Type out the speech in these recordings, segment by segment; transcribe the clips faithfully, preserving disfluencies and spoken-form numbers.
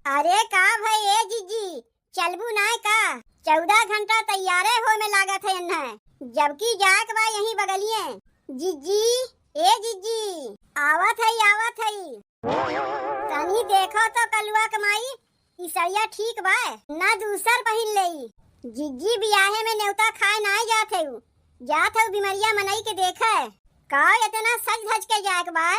अरे का भई ए जिज्जी, चलबू नाय का? चउदह घंटा तैयारे होए में लागत है एन्हे, जबकि जाए के बा यहीं बगलिए। जिज्जी, ए जिज्जी, आवत हई, आवत हई। तनी देखो तो कलुआ के माई, ई सड़िया ठीक बा, ना दूसर पहिन लेई। जिज्जी बियाहे में नेवता खाए नाय जात हऊ, जात हऊ बिमरिया मनई के देखे। का एतना सज धज के जाए के बा?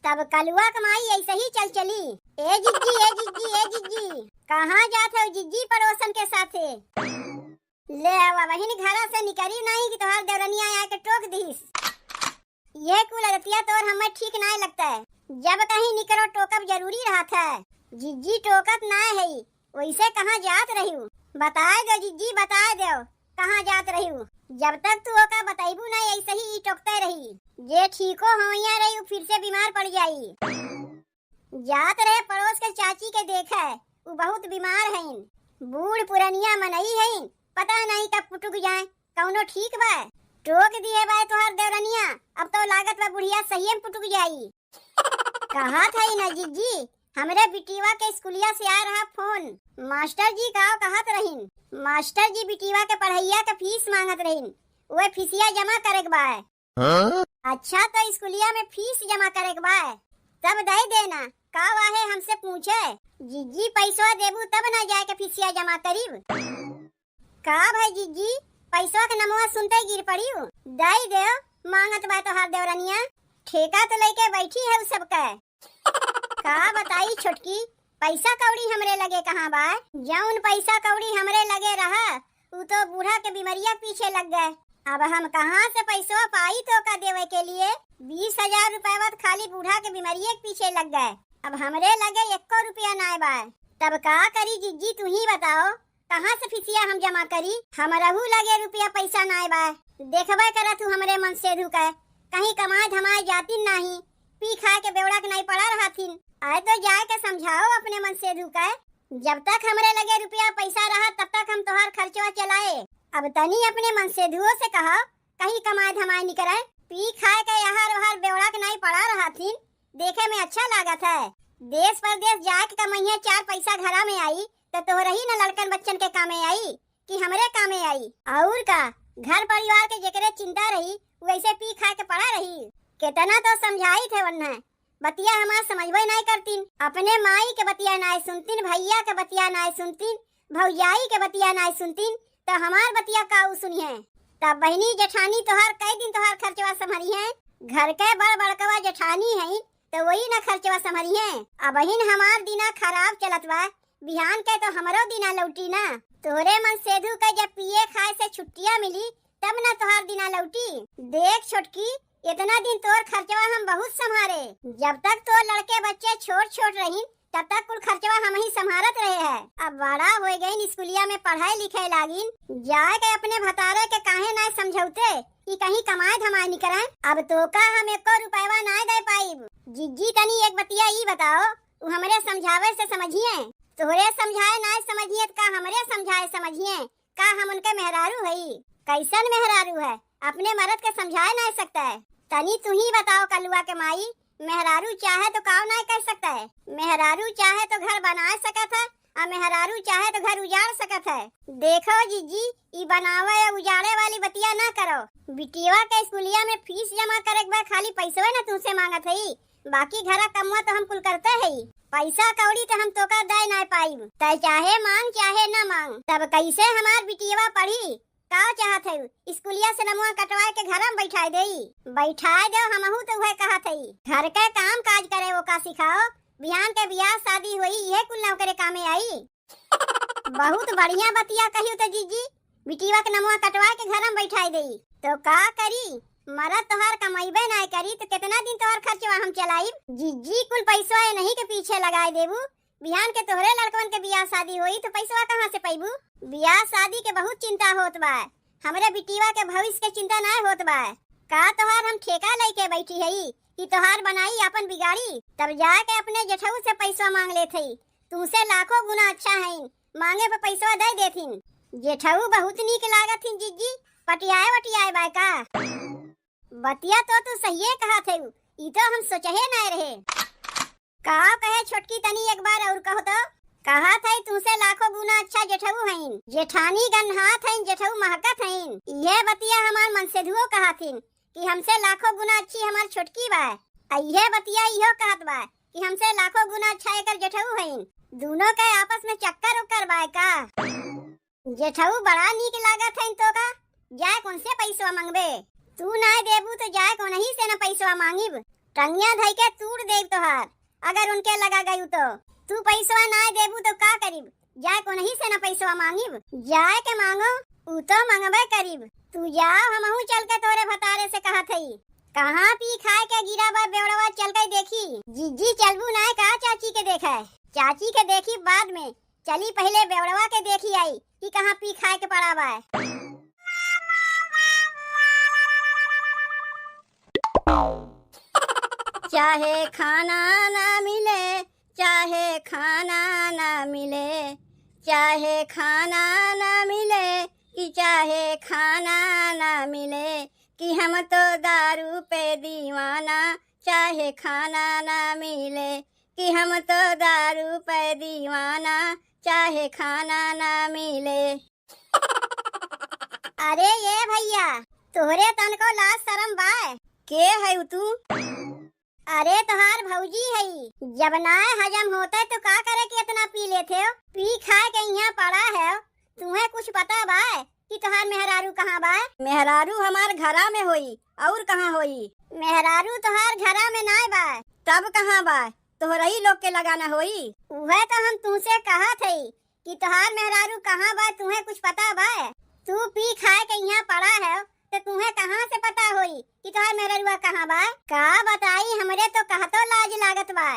तब कलुआ के माई ऐसे ही चल चली। ए जिज्जी, ए जिज्जी, ए जिज्जी, कहाँ जात हऊ जिज्जी पड़ोसन के साथे? ले अब अबहिन घरा से निकरी नाहीं कि तोहार देवरनिया आके टोक दिहिस। ये कुल अदतिया तोर हमें ठीक नाय लगता है। जब कहीं निकरो टोकब जरूरी रहत है। जिज्जी टोकत नाय है, वैसे कहाँ जात रहिउ? बताए दो जिज्जी, बताए दो, कहाँ जात रहिउ? जब तक तू ओका बतैबू नाय, ऐसे ही ई टोकते रही। जे ठीको होइया रही, उ फिर से बीमार पड़ जाई। जात रहे पड़ोस के चाची के देखे, उ बहुत बीमार हईन, बूढ़ पुरनिया मनई हईन, पता नहीं कब पुटुक जाए, कौनो ठीक बा? टोक दिए बाय तोहार देवरनिया, अब तो लागत बा बुढ़िया सहिए में पुटुक जाई। कहत हई ना जिज्जी, हमरे बिटिवा के स्कूलिया से आ रहा फोन, मास्टर जी का कहत रहीन, मास्टर जी बिटिवा के पढ़ैया के फीस मांगत रहीन, उहे फीसिया जमा करे के बा। हाँ? अच्छा, तो स्कूलिया में फीस जमा करे के बा, तब दे देना। का वाहे हमसे पूछे, जिज्जी पैसवा देबू तब ना जाए के फीसिया जमा करीब। का भाई जिज्जी, पैसवा के नमवा सुनते गिर पड़ीउ? दे देव, मांगत बा तोहार देवरनिया। ठेका तो लेके बैठी है उ सबके। का बताई छोटकी, पैसा कौड़ी हमरे लगे कहाँ बा? जौन पैसा कौड़ी हमरे लगे रहा, उ तो बूढ़ा के बीमरिया के पीछे लग गए। अब हम कहाँ से पैसवा पाई तोका देवे के लिए? बीस हजार रुपया तो खाली बूढ़ा के बीमरिया के पीछे लग गए। अब हमरे लगे एको रुपया नाय बा। तब का करी जिज्जी, तू ही बताओ, कहाँ से फीसिया हम जमा करी? हमरहू लगे रुपया पैसा नाय बा। देखबे करा तू हमरे मनसेधू के, कहीं कमाए धमाए जातिन नाही, पी खाए के बेवड़ा के नाई पड़ा रहथिन। आए तो जाए के समझाओ अपने मनसेधू के। जब तक हमरे लगे रुपया पैसा रहा, तब तक हम तोहार खर्चवा चलाए। अब तनी अपने मनसेधुओ से कहा, कहीं कमाए धमाए निकरे, पी खाए के यहार ओहार बेवड़ा के नाई पड़ा रहथिन, देखे में अच्छा लागत है। देश परदेश जाए के कमइहे, चार पैसा घरा में आई, तो तोहरे ही न लड़कन बच्चन के कामे आई कि हमरे कामे आई। और का, घर परिवार के जेकरे चिंता रही, वैसे पी खा के पड़ा रही। केतना तो समझाई थे वन्ने, बतिया हमार समझबे नाय करतीन। अपने माई के बतिया नाय सुनतीन, भैया के बतिया नाय सुनतीन, भौजाई के बतिया नाय सुनतीन, तो हमार बतिया का उ सुनिहे? तब बहिनी जेठानी तोहार कई दिन तोहार खर्चवा संभरिहे? घर के बड़ बड़कवा जेठानी हईन, तो वही ना खर्चवा संभरिहे। अबहिन हमार दिना खराब चलत बा, बिहान के तो हमरो दिना लौटी ना। तोहरे मनसेधू के जब पिए खाए से छुट्टिया मिली, तब ना तोहार दिना लौटी। देख छोटकी, इतना दिन तोर खर्चवा हम बहुत संभारे। जब तक तोर लड़के बच्चे छोट छोट रहीन, तब तक कुल खर्चवा हम ही संभारत रहे हैं। अब बड़ा होए गईन, स्कूलिया में पढ़ाई लिखे लागिन, जाए के अपने भतारे के काहे नाय समझौते कि कहीं कमाए धमाए निकरें। अब तोका हम एको रुपयवा नाय दे पाइब। जिज्जी, तनी एक बतिया ई बताओ, उ हमरे समझावे से समझिए? तोहरे समझाए नाय समझिए, त का हमरे समझाए समझिए? का हम उनके मेहरारू हई? कैसन मेहरारू है? अपने मरद के समझाए नाय सकता है। तनी तू ही बताओ कलुआ के माई, मेहरारू चाहे तो काव नाय कर सकता है? मेहरारू चाहे तो घर बनाए सकत है, और मेहरारू चाहे तो घर उजाड़ सकत है। देखो जिज्जी, ई बनावे या उजाड़े वाली बतिया ना करो। बिटिया के स्कूलिया में फीस जमा करे के बा, खाली पैसवे ना तुमसे मांगत हई, बाकी घरा कमवा तो हम कुल करते हई। पैसा कौड़ी तो हम तोका दे नाय पाइब, तै चाहे मांग चाहे ना मांग। तब कैसे हमार बिटिया पढ़ी? का चाहत है? स्कूलिया से नमवा कटवाए के घरा में बैठाए देई? बैठाए दो, हमहू तो उहे कहत हई। घर के काम काज करे वो का सिखाओ, बिहान के बियाह शादी होई, इहे कुल ना ओकरे कामे आई। बहुत बढ़िया बतिया कहियो तो जिज्जी, बिटिया के नमवा कटवाए के घरा में बैठाए देई। तो का करी, मरद तोहार कमैबे नाय करी, तो कितना दिन तोहार खर्चवा हम चलाइब? जिज्जी, कुल पैसवा इन्हीं के पीछे लगाए देबू, बिहान के तोहरे लड़कवन के बियाह शादी होई तो पैसवा कहाँ से पैबू? बियाह शादी के बहुत चिंता होत बा, हमरे बिटिया के भविष्य के चिंता नाय होत बा। का तोहार हम ठेका लेके बैठी हई कि तोहार बनाई आपन बिगाड़ी? तब जाके अपने जेठऊ से पैसवा मांग लेत हई, तुमसे लाखों गुना अच्छा हईन, मांगे पे पैसवा दे देथिन। जेठऊ बहुत नीक लागत हिन जिज्जी, पटियाए वटियाए बाय का? बतिया तो तू सहिए कहत हऊ, ई तो हम सोचहे नाय रहे। का कहे छोटकी, तनी एक बार अउर कहो तो। कहत हई तुहसे लाखों गुना अच्छा जेठऊ हईन, जेठानी गन्हात हईन, जेठऊ महकत हईन। इहे बतिया हमार मनसेधुओ कहत हिन कि हमसे लाखों गुना अच्छी हमार छोटकी बा। आ इहे बतिया इहो कहत बा कि हमसे लाखों गुना अच्छा एकर जेठऊ हईन। दूनों के आपस में चक्कर उक्कर बा का? जेठऊ बड़ा नीक लागत हईन तोका, जाए कौन से पैसवा मांगबे? तू नाय देबू तो जाए कौनही से न पैसवा मांगिब। टंगिया धई के तूड़ देब तोहार, अगर उनके लगा गयू तो। तू पैसवा नाय देबू तो का करिब? जाए कौनही से न पैसवा मांगिब। जाए के मांगो, ऊ तो मांगबे करिब। तू जाओ, हमहू चल के तोरे भतारे से कहत हई। कहाँ पी खाए के गिरा बा बेवड़वा, चल के देखी। जीजी चलबू नाय का चाची के देखे? चाची के देखी बाद में, चली पहिले बेवड़वा के देखी आई कि कहाँ पी खाए के पड़ा बा। चाहे खाना ना मिले, चाहे खाना ना मिले, चाहे खाना ना मिले, कि चाहे खाना ना मिले, कि हम तो दारू पे दीवाना, चाहे खाना ना मिले, कि हम तो दारू पे दीवाना, चाहे खाना ना मिले। अरे ये भइया, तोहरे तनको लाज सरम बाय? के है तू? अरे तोहार भौजी हई, जब नाय हजम होते तो का करे के इतना पी लेते हो? पी खाए के यहाँ पड़ा है, तुम्हें कुछ पता बाय कि तोहार मेहरारू कहाँ बाय? मेहरारू हमार घरा में होई, और कहाँ होई? मेहरारू तोहार घरा में नाय बाय। तब कहाँ बाय? तोहरही लोग के लगाना होई। उहे तो हम तुमसे कहत हई कि तोहार मेहरारू कहाँ बा, तुहे कुछ पता बा? तू पी खाए के यहाँ पड़ा है, तो तुहे कहाँ से पता होई कि तोहार मेहरारुआ कहाँ बा? का बताई, हमरे तो कहतो लाज लागत बा।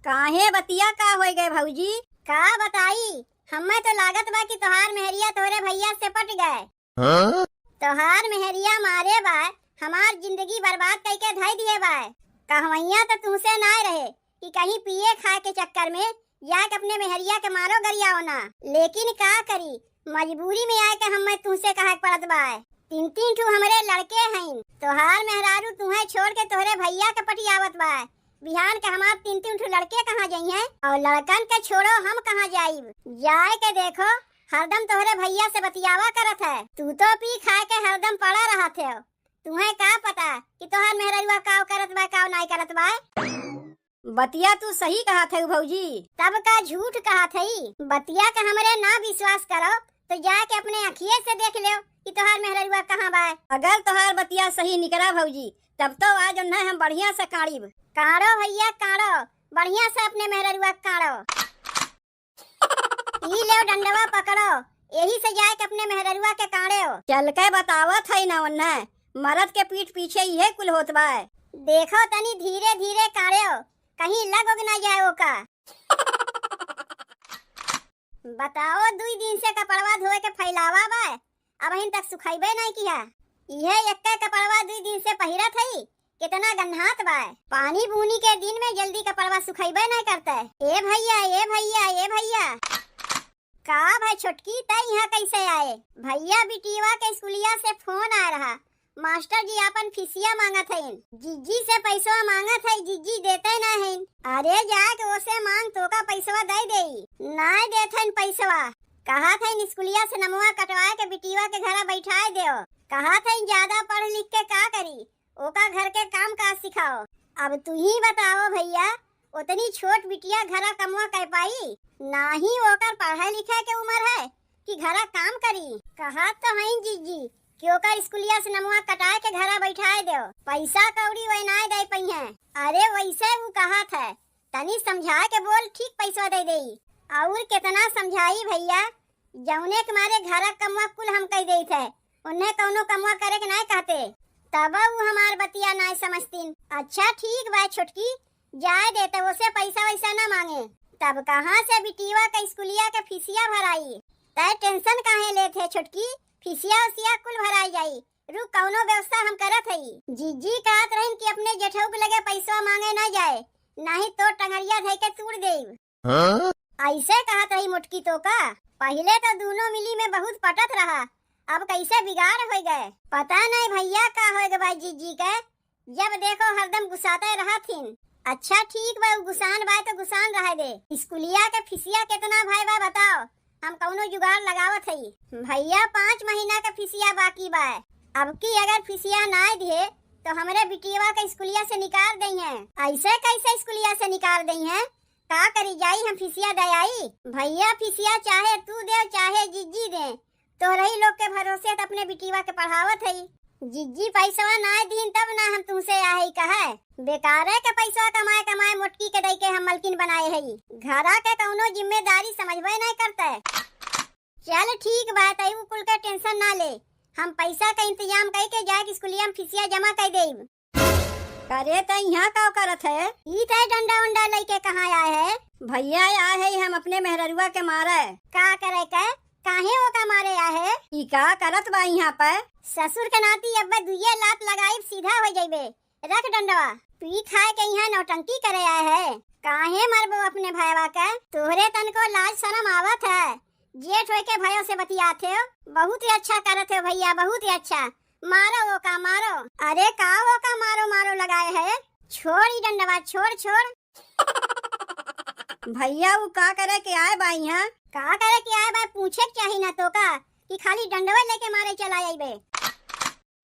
काहे बतिया का होई गए भौजी? का बताई, हमें तो लागत बा कि तोहार मेहरिया तोहरे भैया से पट गए। हाँ? तोहार मेहरिया मारे बा, हमार जिंदगी बर्बाद कइके धइ दिए बा। कहवइया तो तुमसे नाय रहे कि कहीं पिए खाए के चक्कर में जाके अपने मेहरिया के मारो गरियाओ ना, लेकिन का करी, मजबूरी में आए के हमें तुमसे कहे के पड़त बा। तीन तीन ठू हमरे लड़के हईन, तोहार मेहरारू तुहे छोड़ के तोहरे भैया के पटियावत बा। बिहान के हमार तीन तीन ठो लड़के कहाँ जइहें? और लड़कन के छोड़ो, हम कहाँ जाइब? जाए के देखो, हरदम तोहरे भैया से बतियावा करत है। तू तो पी खाए के हरदम पड़ा रहत है। तुहे का पता कि तोहार मेहररुआ काव करत बा, काव नाई करत बा? बतिया तू सही कहत है भौजी। तब का झूठ कहत है? बतिया के हमरे ना विश्वास करो, तो जाके अपने अखिए से देख लेव कि तोहार मेहररुआ कहाँ बा। अगर तोहार बतिया सही निकरा भौजी, तब तो आज उन्हें हम बढ़िया से काढ़िब। काढ़ो भैया, काढ़ो, बढ़िया से अपने मेहररुआ के काढ़ो। ई लेव डंडवा पकड़ो, यही से जाके अपने मेहररुआ के काढ़ो। चल के बतावत है ना उन्हें, मरद के पीठ पीछे इहे कुल होत बा। देखो तनी धीरे धीरे काढ़ो, कहीं लग उग ना जाए ओका। बताओ, दुई दिन से कपड़वा धोए के फैलावा बा, अबहिन तक सुखइबे नाई किहा। इहे एक्के कपड़वा दुई दिन से पहिरत हई, केतना गन्हात बा। पानी बूनी के दिन में जल्दी कपड़वा सुखइबे नाई करते। ए भैया, ए भैया, ए भैया। का भाई छोटकी, तै इहाँ कैसे आए? भैया, बिटिया के स्कूलिया से फोन आ रहा, मास्टर जी आपन फीसिया मांगत हईन, जिज्जी से पैसवा मांगत हई, जिज्जी देते ना हईन। अरे जाके ओसे मांग, तोका पैसवा दे देई। नाय देत हईन पैसवा, कहत हईन स्कूलिया से नमवा कटवाए के बिटिया के घरा बैठाए देओ। कहत हईन ज्यादा पढ़ लिख के का करी, ओका घर के काम काज सिखाओ। अब तू ही बताओ भैया, ओतनी छोट बिटिया घरा कमवा कर पाई? नाही ओकर पढ़े लिखे के उम्र है कि घरा काम करी। कहत तो हईन जिज्जी कि ओकर स्कूलिया से नमवा कटाए के घरा बैठाए देओ, पैसा कौड़ी वह नाय दे पइहें। अरे वैसे ऊ कहत है, तनी समझाए के बोल, ठीक पैसा दे देई। और केतना समझाई भैया, जौने के मारे घरा कमवा कुल हम कह देत है, उन्हें कौनो कमवा करे के नाय कहते, तब ऊ हमार बतिया नाय समझतीन। अच्छा ठीक बा छोटकी, जाए दे, तब ओसे पैसा वैसा ना मांगे। तब कहाँ से बिटिया के स्कूलिया के फीसिया भराई? तय टेंशन काहे लेत है छोटकी, फीसिया उसिया कुल भराई जाई। रुक, कौनो व्यवस्था हम करत हई। जिज्जी कहत रहिन कि अपने जेठऊ के लगे पैसवा मांगे ना जाए, नाही तो टंगरिया धइ के तूड़ देब। हाँ? ऐसे कहत रही मोटकी तो का? पहिले तो दूनो मिली में बहुत पटत रहा, अब कैसे बिगाड़ होइ गए? पता नहीं भैया का होइ गए बा जिज्जी के, जब देखो हरदम गुस्साते रहत हिन। अच्छा ठीक बा, उ गुसान बा तो गुसान रहे दे। स्कूलिया के फीसिया केतना भय बा बताओ, हम कउनो जुगाड़ लगावत हई। भइया, पाँच महीना के फीसिया बाकी बा, अब की अगर फीसिया नाय दिहे तो हमरे बिटियवा के स्कूलिया से निकाल दइहें। अइसे कइसे स्कूलिया से निकाल दइहें? का करी जाई, हम फीसिया दे आई? भइया, फीसिया चाहे तू दे चाहे जिज्जी दे, तोहरही लोग के भरोसे त अपने बिटियवा के पढ़ावत हई। जिज्जी पइसवा नाय दीन तब ना हम तुहसे आहे कहे। बेकारे के पइसवा कमाए कमाए मोटकी के दइ के हम मलकिन बनाए हई। घरा के कउनो जिम्मेदारी समझबे नाय करते। चल ठीक बा, तई उ कुल के tension ना ले, हम पइसा के इंतजाम कइ के जाके स्कूलिया में फीसिया जमा कइ देब। करे त इहाँ का करत है? ई तय डंडा उंडा लइके कहाँ आए है? भइया आए है हम अपने मेहररुआ के मारे। का करे के? काहे ओका मारे आए है? ई का करत बा इहाँ पे? ससुर के नाती अब्बे दुइये लात लगाइब सीधा होइ जइबे। रख डंडवा। पी खाए के इहाँ नौटंकी करे आए है। काहे मरबो अपने भयवा के? तोहरे तनको लाज शरम आवत है? जेठ होए के भयो से बतियात हो। बहुत ही अच्छा करत हो भइया, बहुत ही अच्छा। मारो ओका, मारो। अरे का ओका मारो मारो लगाए है? छोड़ ई डंडवा, छोड़, छोड़। भइया, उ का करे के आए बा इहाँ? का करे के आए बा, पूछे के चाही ना तोका कि खाली डंडवे लेके मारे चला अइबे।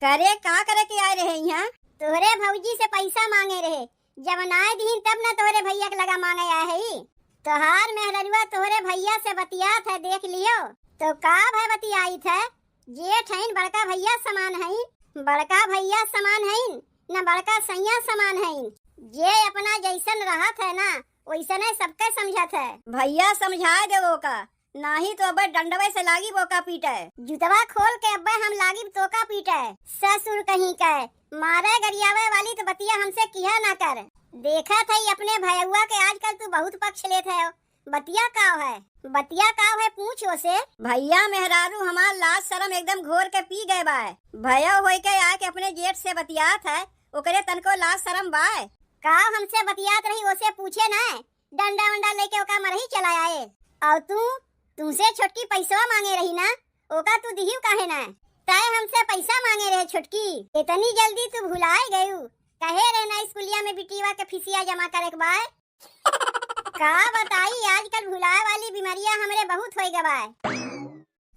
करे, का करे के आए रहे इहाँ? तोहरे भौजी से पइसा माँगे रहे, जब नाय दीन तब ना तोहरे भइया के लगा माँगे आए हई। तोहार मेहररुआ तोहरे भइया से बतियात है, देख लियो। तो का भय बतियाइत है? जेठ हइन, बड़का भइया समान हइन, बड़का भइया समान हइन, न बड़का सइयाँ समान हइन। जे अपना जइसन रहत है ना, ओइसने सबके समझत है। भइया समझाए देवो का, नाहीं तो अब्बे डंडवे से लागिब ओका पीटे। जुतवा खोल के अब्बे हम लागिब तोका पीटे। ससुर कहीं के, मारे गरियावे वाली तो बतिया हमसे किहा ना कर। देखत हई अपने भयउआ के आजकल तू बहुत पक्ष लेत है। बतिया काव है? बतिया काव है पूछ ओसे। भइया मेहरारू हमार लाज शरम एकदम घोर के पी गए बाय। भयउ होई के आके अपने जेठ से बतियात है, ओकरे तनको लाज शरम बाय। काव हमसे बतियात रही ओसे पूछे ना, डंडा वंडा लेके ओका मरही चला आए। अउ तू, तुमसे छोटकी पइसवा माँगे रही ना, ओका तू दिहिउ काहे ना? तय हमसे पइसा माँगे रहे छोटकी, इतनी जल्दी तू भुलाए गयू? कहे रहे ना स्कूलिया में बिटियवा के फीसिया जमा करे के बाय। का बताई, आजकल भुलाए वाली बीमरिया हमरे बहुत होइ गवाय।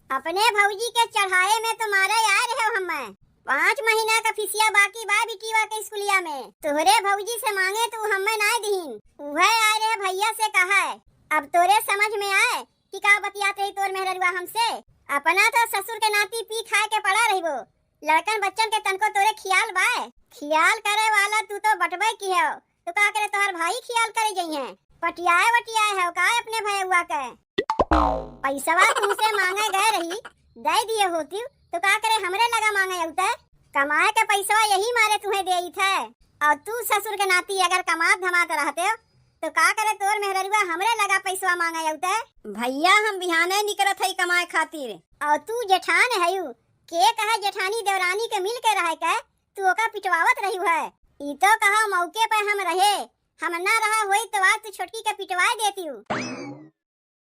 अपने भौजी के चढ़ाए में तो मारे आए रहे हम्मे। पाँच महीना का फीसिया बाकी बा बिटियवा के स्कूलिया में। तोहरे भौजी से माँगे तो हम्मे नाय दीन। उहे आए रहे भइया से कहे। अब तोरे समझ में आए कि का बतियात रही तोर मेहररुआ हमसे। अपना तो ससुर के नाती पी खाए के पड़ा रहिबो। लड़कन बच्चन के तनको तोरे खियाल बाय? खियाल करे वाला तू तो बटबे की हो। तो का करे तोहार भाई खियाल करे जइहें? पटियाए वटियाए हो का अपने भयउआ के? पइसवा तुमसे माँगे गए रही, दइ दिहे होतिउ, तो का करे हमरे लगा माँगे अउते? कमाए के पइसवा यही मारे तुहें देइत है। अउ तू ससुर के नाती अगर कमात धमात रहते, तो का करे तोर मेहररुआ हमरे लगा पइसवा माँगे अउते? भइया, हम बिहाने निकरत हई कमाए खातिर। अउ तू जेठान हयू, के कहे जेठानी देवरानी के मिल के रहे के, तू ओका पिटवावत रहिउ है। ई तो कहा मौके पे हम रहे, हम ना रहा होई तो आज तू छोटकी के पिटवाए देतिउ।